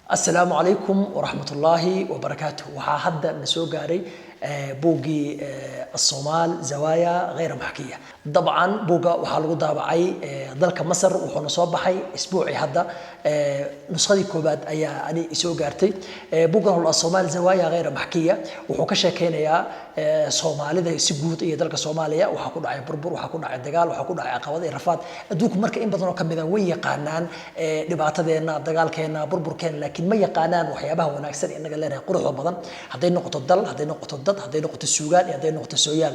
Asalaamu calaykum waraxmatullaahi wabarakaatuh. Waxaa hadda na soo gaaray buuggii Asomaal Zawaaya Khayra Maxkiya. Dabcan buugga waxaa lagu daabacay dalka Masar, wuxuuna soo baxay isbuucii hadda. Nuskhadii koobaad ayaa ani isoo gaartay. Buuggan hol Asomaal Zawaaya Khayra Maxkiya wuxuu ka sheekeynayaa Soomaalida si guud iyo dalka Soomaaliya. Waxaa ku dhacay burbur, waxaa ku dhacay dagaal, waxaa ku dhacay caqabado iyo rafaad. Adduunku marka in badan oo kamid a way yaqaanaan dhibaatadeenna, dagaalkeenna, burburkeenna, laakiin ma yaqaanaan waxyaabaha wanaagsan ee inaga leenahay, quruxda badan, hadday noqoto dal, hadday noqoto dad, hadday noqoto suugaan iyo hadday noqoto sooyaal.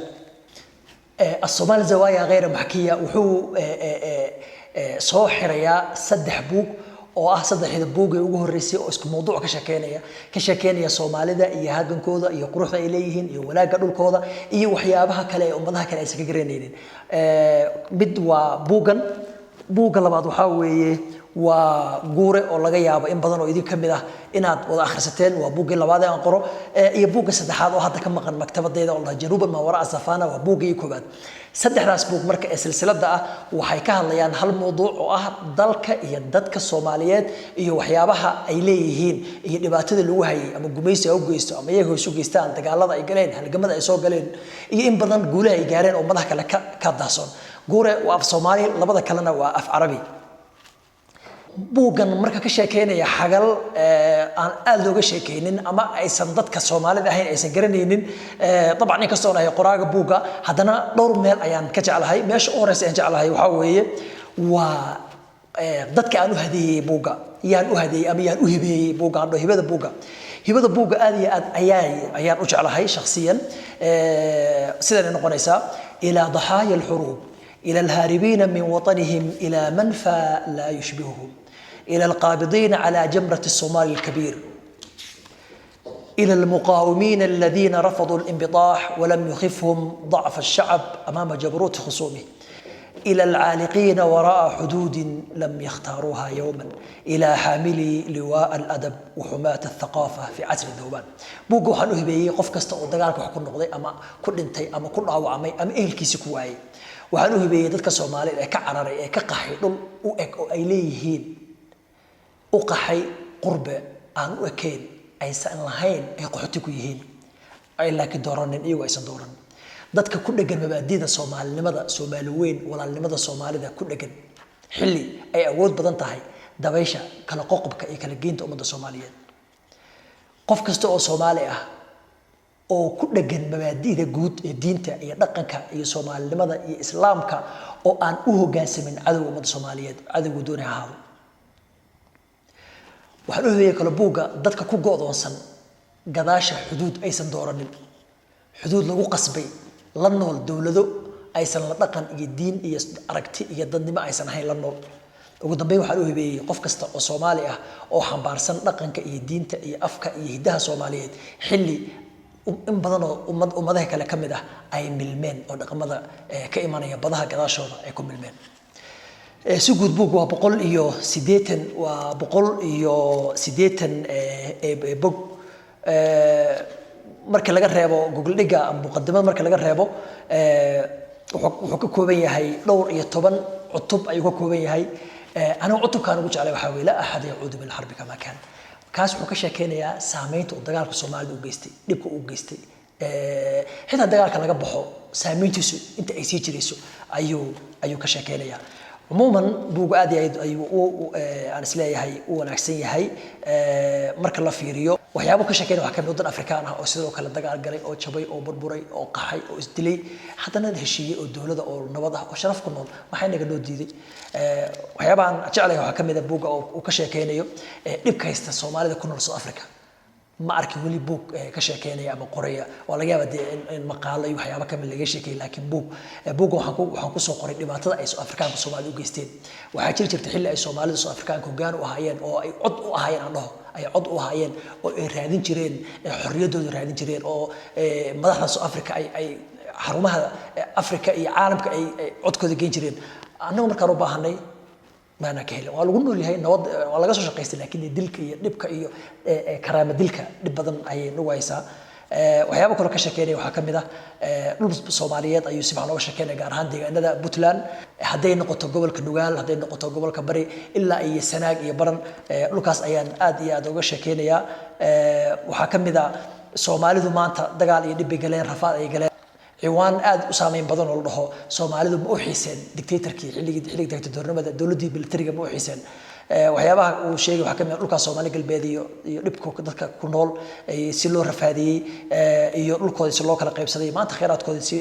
Asomaal Zawaaya Khayra Maxkiya wuxuu soo xirayaa saddex buug oo ah saddexda buug ee ugu horreysay oo isku mawduuc ka sheekeynaya Soomaalida iyo halgankooda iyo quruxda ay leeyihiin iyo wanaagga dhulkooda iyo waxyaabaha kale ee ummadaha kale aysan ka garanaynin. Mid waa buuggan. Buugga labaad waxaa weeye waa Guure, oo laga yaabo in badan oo idin ka mid ah inaad wada akhrisateen. Waa buuggii labaad ee aan qoro. Iyo buugga saddexaad oo hadda ka maqan maktabadayda oo la dhaho Januuban Maa Waraa Safana, waa buuggii koobaad. Saddexdaas buug marka ee silsiladda ah waxay ka hadlayaan hal mawduuc oo ah dalka iyo dadka Soomaaliyeed iyo waxyaabaha ay leeyihiin iyo dhibaatada lagu hayay, ama gumaysi ha u geysto ama iyaga isu geystaan, dagaalada ay galeen, halgamada ay soo galeen iyo in badan guulaha ay gaareen oo ummadaha kale ka daahsoon. Guure waa af Soomaali, labada kalena waa af Carabi. Buuggan marka ka sheekeynaya xagal aan aada looga sheekeynin ama aysan dadka Soomaalida ahayn aysan garanaynin. Dabcan inkastoo ahay qoraaga buugga, haddana dhowr meel ayaan ka jeclahay. Meesha u horeysa aan jeclahay waxaa weeye waa dadka aan u hadeeyey buugga. Yaan u hadeeyey ama yaan u hibeeyey buugga? Aan dhaho hibada buugga. Hibada buugga aad iyo aad ayaan u jeclahay shakhsiyan. Sidanay noqonaysaa: إلى ضحايا الحروب، إلى الهاربين من وطنهم إلى منفى لا يشبههم، إلى القابضين على جمرة الصومال الكبير، إلى المقاومين الذين رفضوا الانبطاح ولم يخفهم ضعف الشعب أمام جبروت خصومه، إلى العالقين وراء حدود لم يختاروها يوما، إلى حاملي لواء الأدب وحماة الثقافة في عصر الذوبان. Buugga waxaan u hibeeyey qof kasta oo dagaalka wax ku noqday ama ku dhintay ama ku dhaawacmay ama ehelkiisi ku waayey. Waxaan u hibeeyey dadka Soomaaliyeed ee ka cararay, ee ka qaxay dhul u eg oo ay leeyihiin, u qaxay qurbe aan u ekayn, aysan lahayn, ay qaxooti ku yihiin, ay laakiin dooranin, iyagu aysan dooranin. Dadka ku dhegan mabaadida Soomaalinimada, Soomaali weyn, walaalnimada Soomaalida ku dhegan xilli ay awood badan tahay dabaysha kala qoqobka iyo kala geynta ummadda Soomaaliyeed. Qof kasta oo Soomaali ah oo ku dhegan mabaadida guud ee diinta iyo dhaqanka iyo Soomaalinimada iyo Islaamka, oo aan u hoggaansamin cadowga ummadda Soomaaliyeed, cadowgu dooni ha ahaado. Waxaan u hibeeyey kale buugga dadka ku go'doonsan gadaasha xuduud aysan dooranin, xuduud lagu qasbay, la nool dowlado aysan la dhaqan iyo diin iyo aragti iyo dadnimo aysan ahayn la nool. Ugu dambeyn, waxaan u hibeeyey qof kasta oo Soomaali ah oo xambaarsan dhaqanka iyo diinta iyo afka iyo hiddaha Soomaaliyeed, xilli in badan oo ummadaha kale ka mid ah ay milmeen oo dhaqamada ka imanaya badaha gadaashooda ay ku milmeen. Si guud buug waa 180, waa 180 bog. Marka laga reebo gogoldhigga ama muqadimada, marka laga reebo, wuxuu ka kooban yahay dhowr iyo toban cutub ayuu ka kooban yahay. Anigu cutubkaan ugu jeclay waxaa weye لا أحد يعود من الحرب كما كان. Kaas wuxuu ka sheekeynayaa saameynta uu dagaalka Soomaalida u geystay, dhibka uu geystay, xitaa dagaalka laga baxo saameyntiisu inta ay sii jirayso ayuu ka sheekeynayaa. Cumuuman buugu aad iyo aad ayuu aan isleeyahay u wanaagsan yahay marka la fiiriyo waxyaabo ka sheekeynaya. Waxaa kamid waddan Afrikaan ah oo sidoo kale dagaal galay oo jabay oo burburay oo qaxay oo isdilay, haddana heshiiyey oo dowlada oo nabad ah oo sharaf ku nool. Maxaa inaga noo diiday? Waxyaabahan jeclahay waxaa kamid ah buugga oo uu ka sheekeynayo dhibka haysta Soomaalida ku nool South Africa. Ma arkin weli buug ka sheekeynaya ama qoraya. Waa laga yaaba dee in maqaalo iyo waxyaaba kamid laga sheekeeyay, laakiin buugga waxaan kusoo qoray dhibaatada ay South Afrikaanka Soomaalida u geysteen. Waxaa jiri jirta xilli ay Soomaalida South Afrikaanka hoggaan u ahaayeen oo ay cod u ahaayeen, aan dhaho ay cod u ahaayeen, oo ay raadin jireen xorriyaddooda raadin jireen, oo madaxda South Africa ay xarumaha Africa iyo caalamka ay codkooda geyn jireen. Annagu markaan u baahanay maana ka helin. Waa lagu nool yahay nabad, waa laga soo shaqaystay, laakiin dilka iyo dhibka iyo karaama dilka dhib badan ayay nagu haysaa. Waxyaabo kaloo ka sheekeynaya waxaa ka mid ah dhul Soomaaliyeed ayuu si fiican looga sheekeynaya, gaar ahaan deegaanada Puntland, hadday noqoto gobolka Nugaal, hadday noqoto gobolka Bari, ilaa iyo Sanaag iyo Baran. Dhulkaas ayaan aad iyo aad uga sheekeynayaa. Waxaa ka mid ah Soomaalidu maanta dagaal iyo dhib bay galeen, rafaad ay galeen. Ciwaan aad u saameyn badan oo la dhaho "Soomaalidu ma u xiiseen dictatorkii xilligii, xilligii dictatornimada, dowladdii militariga ma u xiiseen?" Waxyaabaha uu sheegay waxaa ka mid ah dhulkaas Soomaali Galbeed iyo dhibka dadka ku nool, si loo rafaadiyey, iyo dhulkoodii si loo kala qaybsaday, maanta kheyraadkoodii si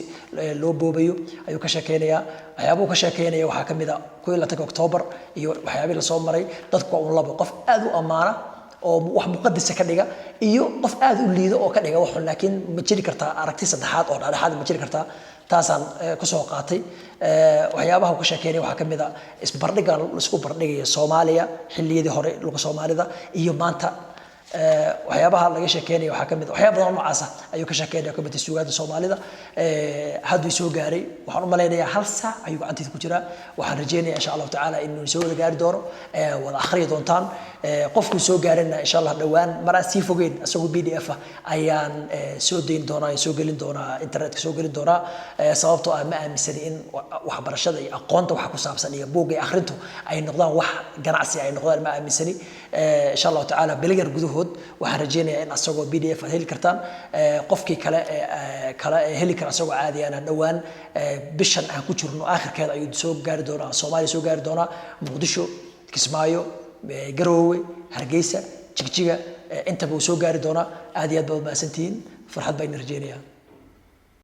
loo boobayo ayuu ka sheekeynayaa. Waxyaabuhu ka sheekeynaya waxaa ka mid ah 21-ka Oktoobar iyo waxyaabihii lasoo maray. Dadku waa un labo: qof aad u ammaana oo wax muqadisa ka dhiga iyo qof aad u liido oo ka dhiga waxun. Laakiin ma jiri kartaa aragti saddexaad oo dhexdhexaad? Ma jiri kartaa? Taasaan kusoo qaatay. Waxyaabaha uu ka sheekeynaya waxaa ka mid ah isbardhigan laisku bardhigayo Soomaaliya xilliyadii hore, dhulka Soomaalida iyo maanta. Waxyaabaha laga sheekeynaya waxaa ka mid, waxyaaba badan oo noocaas ah ayuu ka sheekeynaya, ka mid ah suugaanta Soomaalida. Hadduu soo gaaray, waxaan u malaynayaa hal saac ayuu gacantiisa ku jiraa. Waxaan rajeynayaa, insha Allahu tacaala, inuu soo wada gaari doono, wada akhriyi doontaan. Qofkuu soo gaarina, insha Allah, dhowaan mar aan sii fogeyn isagoo PDF ah ayaan soo dayn doonaa, soo gelin doonaa internetka, soo gelin doonaa. Sababtoo ah ma aaminsani in waxbarashada iyo aqoonta waxa ku saabsan iyo buugga iyo akhrintu ay noqdaan wax ganacsi ay noqdaan, ma aaminsani. Insha Allahu tacaala, bilo yar gudahood waxaan rajeynayaa in asagoo PDF aad heli kartaan. Qofkii kale ee heli kara asagoo caadi ahna, dhowaan bishan aan ku jirno aakhirkeeda ayuu soo gaari doonaa, Soomaaliya soo gaari doonaa: Muqdisho, Kismaayo, Garoowe, Hargeysa, Jigjiga, intaba uu soo gaari doonaa. Aad iyo aad baad mahadsantihiin. Farxad baa idin rajeynayaa.